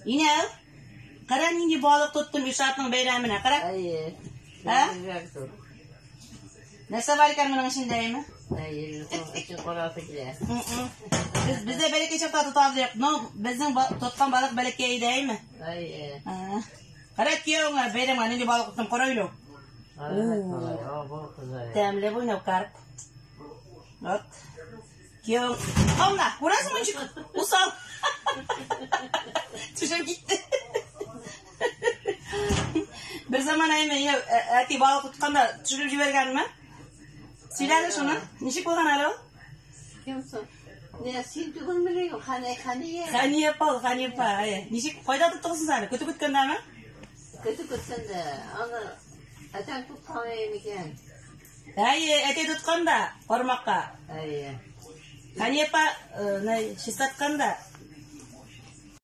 Инәү, кара нинди балык тоттым Илшатның бәйрәменә, кара. Әйе. Ә? Бигрәк зур. Нәрсә бар икән моның эчендә, әйме? Әйе, өчен карасы килә. Без без дә бәләкәй чакта тотабыз идек. Но безнең тоткан балык бәләкәй иде, әйме? Әйе. А. Кара кияүеңә бәйрәмгә нинди балык тоттым, кара илү. Рәхмәт, малай. О, бу кызай. Тәмле бу инәү карп. Вот. Кияү. Ална, күрәсеңме ничек? Усал. Төшеп китте. Бер заман әйме, инәү, әти балык тотканда төшереп җибәргәнме? Сөйлә әле шуны. Ничек булган әле ул? Кем соң? Не, син түгелмени? Хәния, Хәния. Хәния апа ул, Хәния апа. Әйе. Ничек, кайда тоттыгыз сез әле? Көтү көткәндәме? Көтү көткәндә, аны әтәң тоткан микән? Әйе, әти тоткан да, кармакка. Әйе. Хәния апа, чистарткан да.